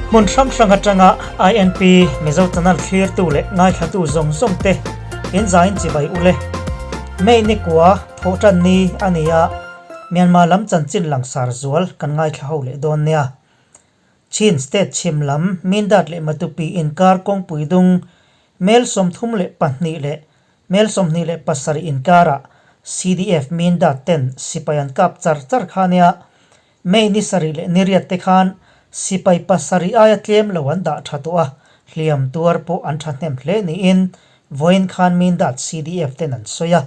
Hmun hrang hrang atanga INP Mizo Channel thlirtu leh ngaithlatu zawng zawng te in zain chibai ule. May ni kua thawhtan ni a ni a, Myanmar lam chanchin langsar zual kan ngaithla ho leh dawn nia. Chin State chhim lam Mindat leh Matupi inkar kawngpui dung mel 32 leh mel 27 inkarah CDF Mindat ten sipai an kap char char kha nia. May ni sarih leh ni riat te khan sipai pasarih aia tlem lo an dah tha tawh a, hliam tuar pawh an thahnem hle niin vawiin khan Mindat CDF ten an sawi a.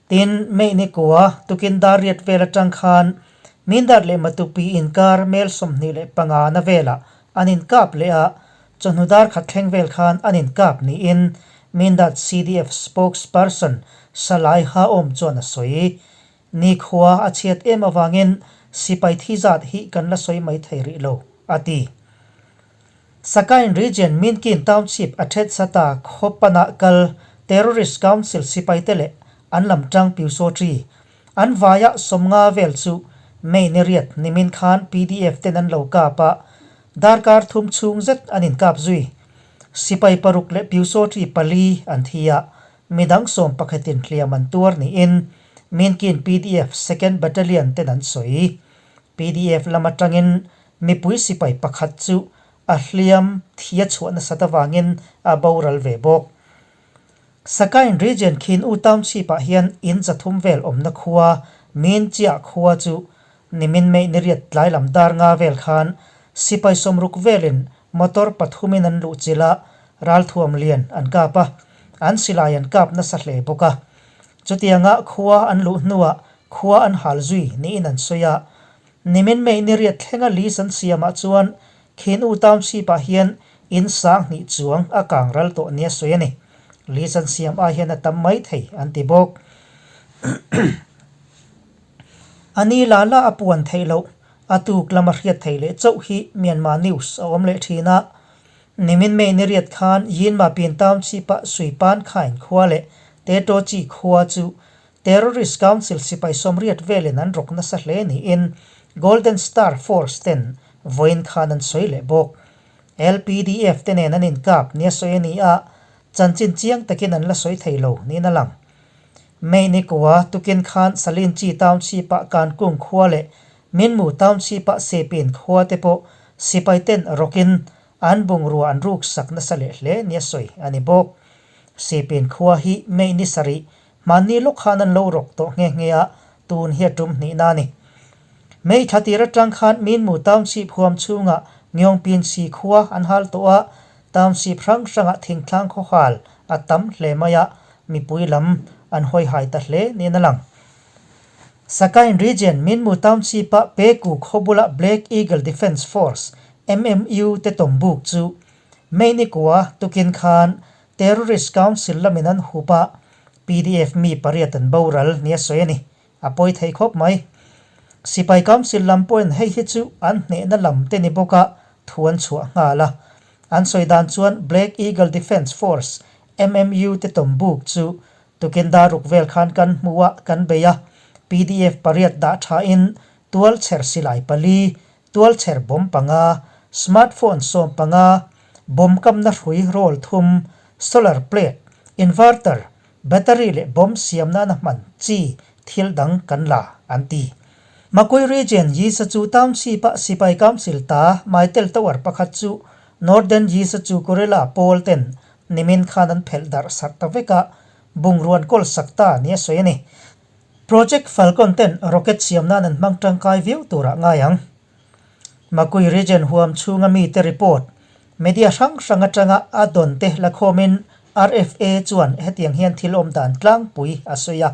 Tin, May ni kua tukin dar riat vel atang khan Mindat leh Matupi inkar mel 25 na velah an inkap leh a, chawhnu dar khat thleng vel khan an inkap niin Mindat CDF spokesperson Salai Haawm chuan a sawi. Nikhua a chhiat em avangin sipai thi zat hi kan la sawi mai thei rih lo, a ti. Sakain Region Minkin Township a then sata khaw panah kal Terrorist Council sipaite leh an lam tang Pyusawṭi an vaia 50 vel chu May ni riat nimin khan PDF ten an lo kap a, darkar thum chhung zet an inkap zui. Sipai paruk leh Pyusawṭi pali an thi a, Midang 11 in hliam an tuar niin Minkin PDF Second Battalion ten an sawi. PDF lam atangin mipui sipai pakhat chu a hliam thi a chhuah nasat avangin a boral ve bawk. Sakain Region Khin U Township ah hian in 300 vel awmna khua Min Chiah khua chu nimin May ni riat tlai lam dar nga vel khan sipai 60 velin motor pathumin an luh chilh a, ralthuam lian an kap a, an silai an kap nasa hle bawk a. Chutianga khua an luh hnuah khua an hal zui niin an sawi a. Nimin May ni riat thlenga list an siamah chuan Khin U Township ah hian in 2000 chuang a kang ral tawh nia sawi a ni. List an siam ai hian a tam mai thei an ti bawk. A ni la la a puan theih loh, a tuk lama hriat theih leh chauh hi Myanmar News a awm leh thin a. Nimin May ni riat khan Yinma Pin Township ah Suipan Khain khua leh Tetochi khua chu Terrorist Council sipai 80 velin an rawk nasa hle niin Golden Star Force ten vawiin khan an sawi leh bawk. LPDF te nen an inkap nia sawi a ni a, chanchin chiang takin an la sawi thei lo niin a lang. May ni kua tukin khan Salinchi Township ah Kankung khua leh Minmu Township ah Sepin khua te pawh sipai ten rawkin an bungrua an ruk sak nasa leh hle nia sawi a ni bawk. Sepin khua hi May ni sarih hmanni lawk khan an lo rawk tawh nghe nghe a, tun hi a tum hnihna a ni. May thla tir atang khan Minmu Township huam chhungah Ngyongpin Si khua an hal tawh a, Township hrang hrangah thingtlang khaw hal a tam hle mai a, mipui lam an hawi hai ta hle niin a lang. Sakain Region Minmu Township ah Peku khaw bula Black Eagle Defence Force, MMU, te tawmbuk chu May ni kua tukin khan Terrorist Council lamin an hup a, PDF mi pariat an boral nia sawi a ni. A pawi thei khawp mai. Sipai Council lam pawhin hei hi chu an hnehna lam te ni bawk a, thu an chhuah nghal a. An sawi dan chuan Black Eagle Defence Force, MMU, te tawmbuk chu tukin dar ruk vel khan kan hmu a, kan bei a. PDF pariat dah thain tual chher silai pali, tual chher bomb panga, smartphone 15, bomb kamna hrui roll thum, solar plate, inverter, Battery leh bomb siam nana hman chi thil dang kan la, an ti. Makui Region Yisachu Township ah Sipai Council ta Maitel Tower pakhat chu Northern Yisachu Guerrilla pawl ten nimin khan an phelh darh sarh ta vek a, bungruan kawl sak ta nia sawi a ni. Project Falcon ten rocket siam nan an hmang tangkai viau turah ngai ang. Makui Region huam chhunga mite report Media hrang hrang atanga a dawn te la khawmin RFA chuan hetiang hian thil awm dan tlangpui a sawi a,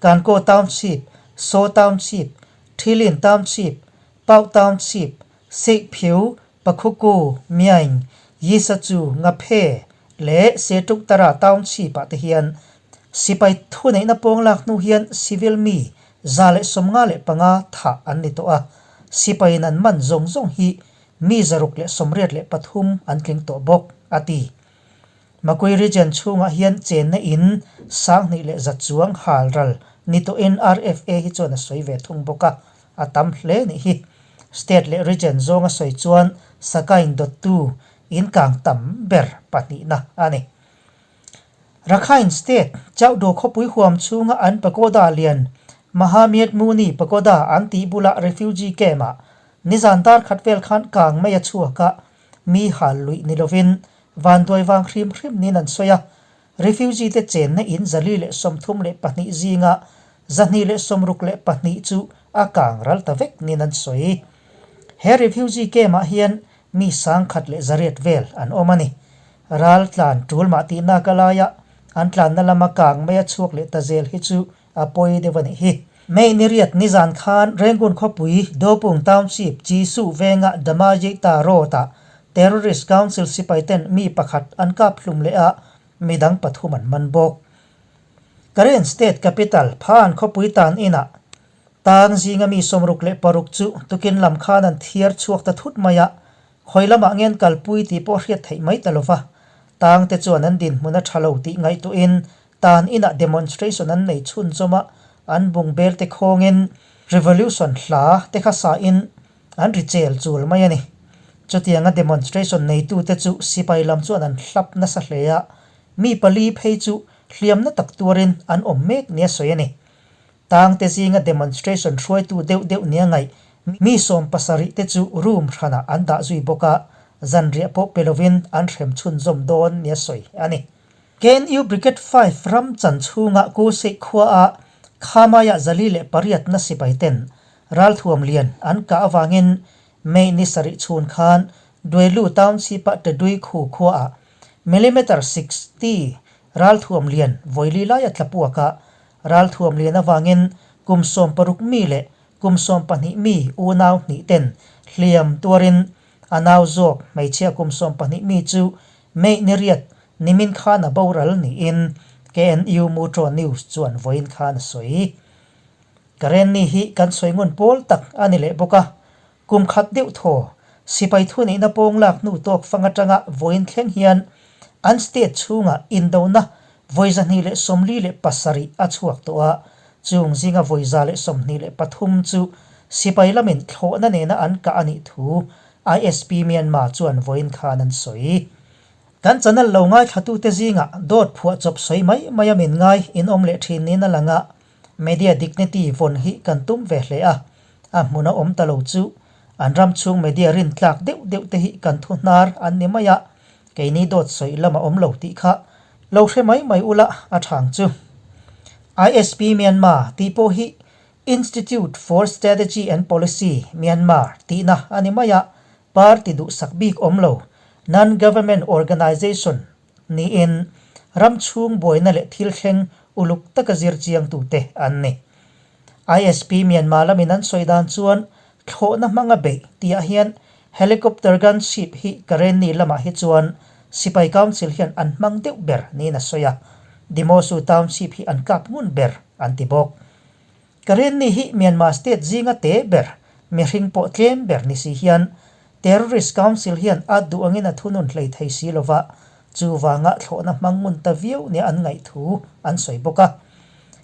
Kankaw Township, Saw Township, Thilin Township, Pau Township, Seihphiu, Pakhuku, Myaing, Yisachu, Ngaphe leh Setuktara Township ah te hian sipai thuneihna pawng lak hnu hian civil mi 155 thah an ni tawh a, sipaiin an man zawng zawng hi mi 683 an tling tawh bawk, a ti. Makui Region chhungah hian chenna in 2100 chuang hal ral ni tawhin RFA hi chuan a sawi ve thung bawk a, a tam hle nih hi. State leh region zawnga sawi chuan Sakain dawttu in kang tam ber pahnihna a ni. Rakhine State, Chauhdaw khawpui huam chhunga an pagoda lian Mahamyet Muni Pagoda an tih bula refugee camp-ah nizan dar khat vel khan kang mai a chhuak a, mi hal luih ni lovin vanduai vang hrim hrim niin an sawi a. Refugee te chenna in 432 zinga 262 chu a kang ral ta vek niin an sawi. He refugee camp-ah hian mi 1100 vel an awm a ni. Ral tlan tul mah tihna ka laia an tlanna lama kang mai a chhuak leh ta zel hi chu a pawi deuh a nih hi. May ni riat nizan khan Rangoon khawpui Dopung Township Chisu venga Damajeita Road-ah Terrorist Council sipai ten mi pakhat an kap hlum leh a, midang pathum an man bawk. Karen State Capital Phaan khawpui tan inah tang zinga mi 66 chu tukin lam khan an thiar chhuak ta thut mai a, Khawi lamah ngen kalpui tih pawh hriat theih mai ta lova, tang te chuan an dinhmun a tha lo tih ngaihtuahin tan inah demonstration an nei chhunzawm a, an bung bel te khawngin revolution hla te kha sahin an ri chel chul mai a ni. Chutianga demonstration neitute chu sipai lam chuan an hlap nasa hle a, mi pali phei chu hliamna tak tuarin an awm mek nia sawi a ni. Tangte zinga demonstration hruaitu deuh deuh nia ngaih mi 70 te chu room hranah an dah zui bawk a, zanriah pawh pe lovin an hrem chhunzawm dawn nia sawi a ni. KNU Brigade 5 ram chan chhunga Kuseih khuaah Khamaiah 408 na sipai ten ralthuam lian an kah avangin May ni sarih chhun khan Duelu Township-a Tedui khu khuaah millimeter 60 ralthuam lian vawili laia tla puak a, Ralthuam lian avangin kum 16 mi leh kum 12 mi unau hnih ten hliam tuarin a nau zawk hmeichhia kum 12 mi chu May ni riat nimin khan a boral niin KNU Mutro News chuan vawiin khan a sawi. Karenni hi kan sawi ngun pawl tak a ni leh bawk a, Kum khat deuh thaw, sipai thuneihna pawng lak hnu tawk fang atanga vawiin thleng hian an state chhungah indona vawi 247 a chhuak tawh a, chung zinga vawi 123 chu sipai lamin thlawhna nena an kah a nih thu ISP Myanmar chuan vawiin khan an sawi. Kan channel lo ngaithlatute zingah dawt phuah chawp sawi mai mai a min ngai in awm leh thin niin a lang a, Media dignity vawn hi kan tum ve hle a, a hmun a awm ta lo chu an ram chhung media rin tlak deuh deuh te hi kan thu hnar an ni mai a, keini dawt sawi lam a awm lo tih kha lo hre mai mai ula a thang chu. ISP Myanmar tih pawh hi Institute for Strategy and Policy Myanmar tihna a ni mai a, party duhsak bik awm lo non-government organization niin ram chhung buaina leh thil thleng uluk taka zir chiangtute an ni. ISP Myanmar lamin an sawi dan chuan thlawhna hmanga beih tihah hian helicopter gunship hi Karenni lamah hi chuan Sipai Council hian an hmang deuh ber niin a sawi a, Demosu Township hi an kap ngun ber an ti bawk. Karenni hi Myanmar state zinga te ber, mihring pawh tlem ber ni si hian Terrorist Council hian a duh angin a thunun hlei thei si lova, chuvanga thlawhna hmang ngun ta viau nia an ngaih thu an sawi bawk a.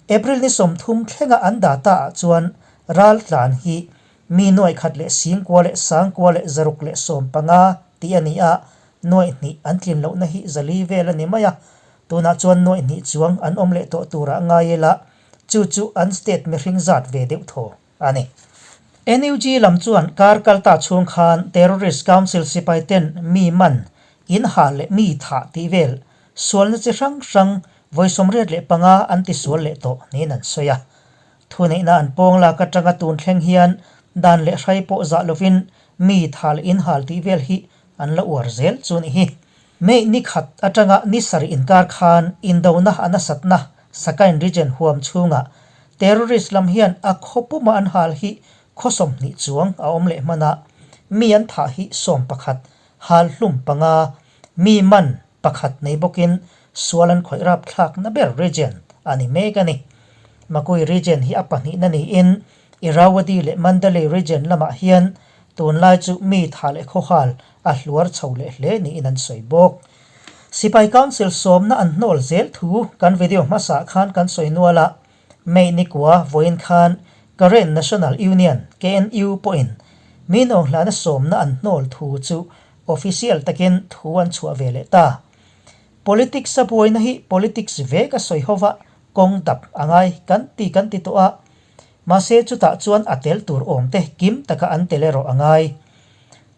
April ni 30 thlenga an data ah chuan ral tlan hi mi 1,000,615 tih a ni a, 2,000 an tlin lohna hi 400 vel a ni mai a, tunah chuan 2,000 chuang an awm leh tawh turah ngai ila chu chu an state mihring zat ve deuh thaw a ni. NUG lam chuan kar kalta chhung khan Terrorist Council sipai ten mi man, in hah leh mi thah tih vel sualna chi hrang hrang vawi 85 an ti sual leh tawh niin an sawi a. Thuneihna an pawng lak atanga tun thleng hian dan leh hrai pawh zah lovin mi thah leh in hal tih vel hi an la uar zel chu ni hi. May ni khat atanga ni sarih inkar khan indona a nasatna Sakain region huam chhungah terrorist lam hian a khaw puma an hal hi khaw 20 chuang a awm leh hman a, mi an thah hi 11, hal hlum panga, mi man pakhat nei bawkin sual an khawih rapthlakna ber region a ni mek a ni. Makui region hi a pahnihna niin Irrawaddy leh Mandalay region lamah hian tunlai chu mi thah leh khawhal a hluar chho leh hle niin an sawi bawk. Sipai Council sawmna an hnawl zel thu kan video hmasa khan kan sawi nual a, May nikua vawiin khan Karen National Union, KNU, pawhin Min Aung Hlaing-a sawmna an hnawl thu chu official takin thu an chhuah ve leh ta. Politics a buaina hi politics vek a sawi hova kawng dap a ngai kan ti kan ti tawh a, mahse chutah chuan a tel tur awm te kim taka an tel erawh a ngai.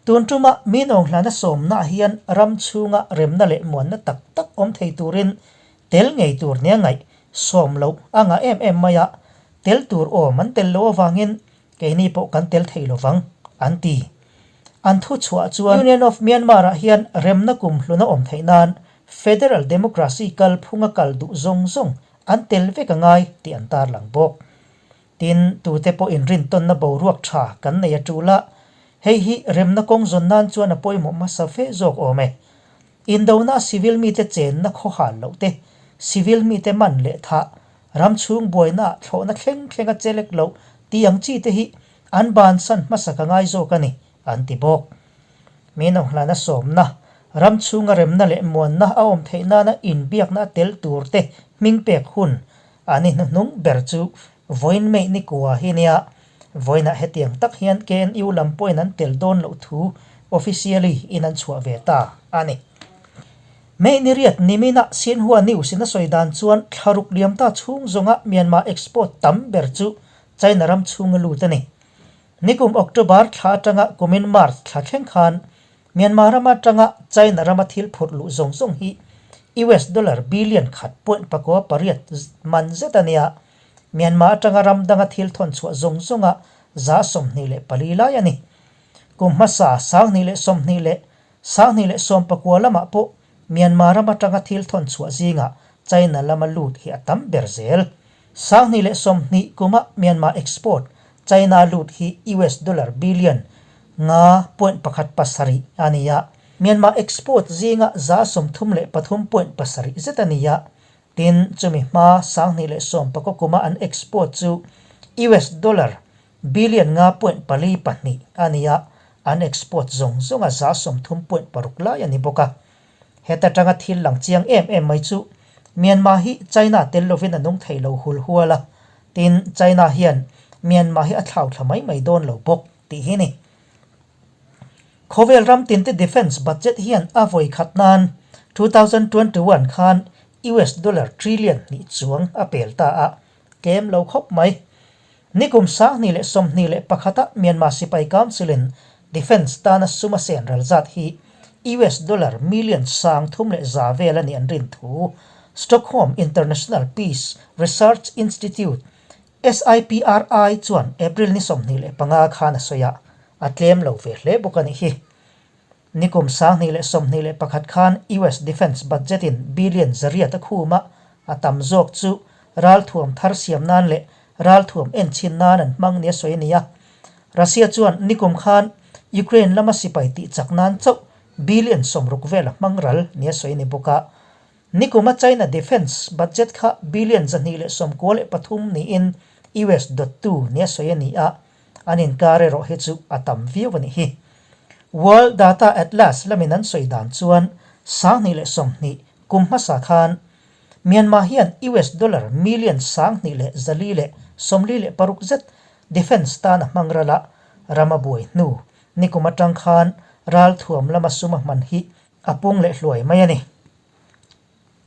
Tun tuma Min Aung Hlaing-a sawmnaah hian ram chhunga remna leh muanna tak tak awm thei turin tel ngei tur nia ngaih sawm loh a ngah em em mai a, tel tur awm an tel loh avangin Keini pawh kan tel thei lo vang, an ti. An thu chhuah chuan Union of Myanmar-ah hian remna kum hluna awm theih nan Federal Democracy kal phunga kal duh zawng zawng an tel vek a ngai tih an tarlang bawk. Tin, tute pawh inrintawnna boruak tha kan nei a tul a, hei hi remna kawng zawn nan chuan a pawimawh hmasa fe zawk awm e. Indona civil mite chenna khawhal loh te, civil mite man leh thah, ram chhung buainaah thlawhna thleng thlenga chelek loh tih ang chi te hi an bansan hmasa ka ngai zawk a ni, an ti bawk. Min awnghlana sawmna, ram chhunga remna leh muanna a awm theih nana inbiakna a tel tur te hming pek hun an i hnuhnung ber chu vawiin May ni kua hi nia. Vawiinah hetiang tak hian KNU lam pawhin an tel dawn loh thu officially in an chhuah ve ta a ni. May ni riat niminah Xinhua News in a sawi dan chuan thlaruk liam ta chhung zawnga Myanmar export tam ber chu China ram chhunga lut a ni. Nikum October thla atanga kumin March thla thleng khan Myanmar ram atanga China rama thil phurh luh zawng zawng hi US dollar billion khat point pakua pariat man zet a nia. Myanmar atanga ram danga thil thawn chhuah zawng zawnga 24 lai a ni. Kum hmasa 2020 leh 2019 lamah pawh Myanmar ram atanga thil thawn chhuah zingah China lama lut hi a tam ber zel. 2020 kuma Myanmar export China lut hi US dollar billion nga point pakhat pasarih a ni a, Myanmar export zinga 33.7 zet a ni a. Tin, chumi hma 2019 kuma an export chu US dollar billion nga point pali pahnih a ni a, an export zawng zawnga 30.6 lai a ni bawk a. Heta tanga thil lang chiang em em mai chu Myanmar hi China tel lovin a nung thei lo hul hual a, tin China hian Myanmar hi a thlau thla mai mai dawn lo bawk tih hi ni. Khawvel ram tinte defence budget hian a vawi khat nan 2021 khan US dollar trillion hnih chuang a pel ta a, tlem lo khawp mai. Nikum 2021 a Myanmar Sipai Council in Defence tana sum a sen ral zat hi US dollar million 3100 vel a nih an rin thu Stockholm International Peace Research Institute, SIPRI, chuan April ni 25 khan a sawi a, a tlem lo ve hle bawk a nih hi. Nikum 2021 khan US Defence budget in billion 800 a khum a, a tam zawk chu ralthuam thar siam nan leh ralthuam enchhin nan an hmang nia sawi a ni a. Russia chuan nikum khan Ukraine lama sipai tih chak nan chauh billion 60 vel a hmang ral nia sawi a ni bawk a. Nikuma China defence budget kha billion 293 niin US dawttu nia sawi a ni a, an inkar erawh hi chu a tam viau a nih hi. World Data Atlas lamin an sawi dan chuan 2020 kum hmasa khan Myanmar hian US dollar million 2446 zet defence tan a hmang ral a, ram a buai hnu nikum atang khan ralthuam lama sum a hman hi a pung leh hluai mai a ni.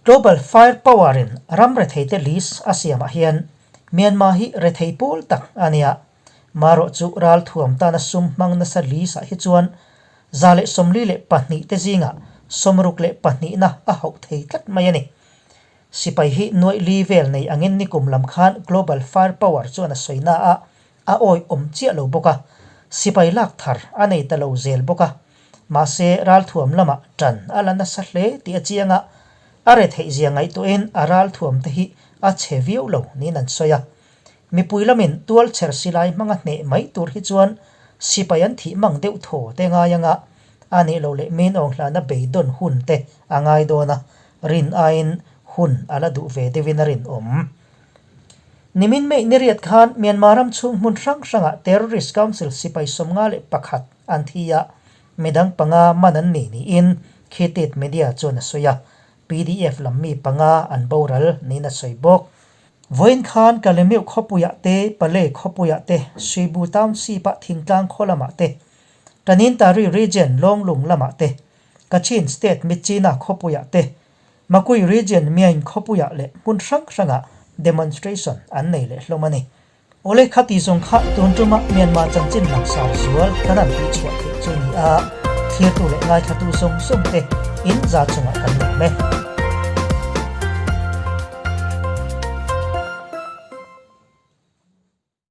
Global Fire Power in ram retheite list a siamah hian Myanmar hi rethei pawl tak a nia. Marawh chu ralthuam tana sum hmang nasa list ah hi chuan 142 te zingah 62na a hauh thei tlat mai a ni. Sipai hi nuaih li vel nei angin nikum lam khan Global Fire Power chuan a sawi na a, a awih awm chiah lo bawk a, sipai lak thar a nei ta lo zel bawk a. Mahse, ralthuam lamah ṭan a la nasa hle tih a chiang a, a retheihzia ngaihtuahin a ralthuam te hi a chhe viau lo niin an sawi a. Mipui lamin tualchher silai hmanga hneh mai tur hi chuan sipai an thih mang deuh thaw te ngai anga a nih loh leh min awnghlana beidawn hun te a ngai dawn a, rin aiin hun a la duh ve deuhin a rinawm. Nimin May ni riat khan Myanmar ram chhung hmun hrang hrangah Terrorist Council sipai 51 an thi a, midang panga man an ni niin Khitit Media chuan a sawi a, PDF lam mi panga an boral niin a sawi bawk. Vawiin khan Kalemeuh khawpuiah te, Pale khawpuiah te, Suibu Township-ah thingtlang khaw lamah te. Tanintari Region Lawnglung lamah te, Kachin State Myitkyina khawpuiah te, Makui Region Myaing khawpuiah leh hmun hrang hrangah demonstration an nei leh hlawm a ni. Awle khati zawng kha tun tuma Myanmar chanchin langsar zual kan han tihchhuah theih chu ni a, thlirtu leh ngaithlatu zawng zawng te in za chungah kan lawm e.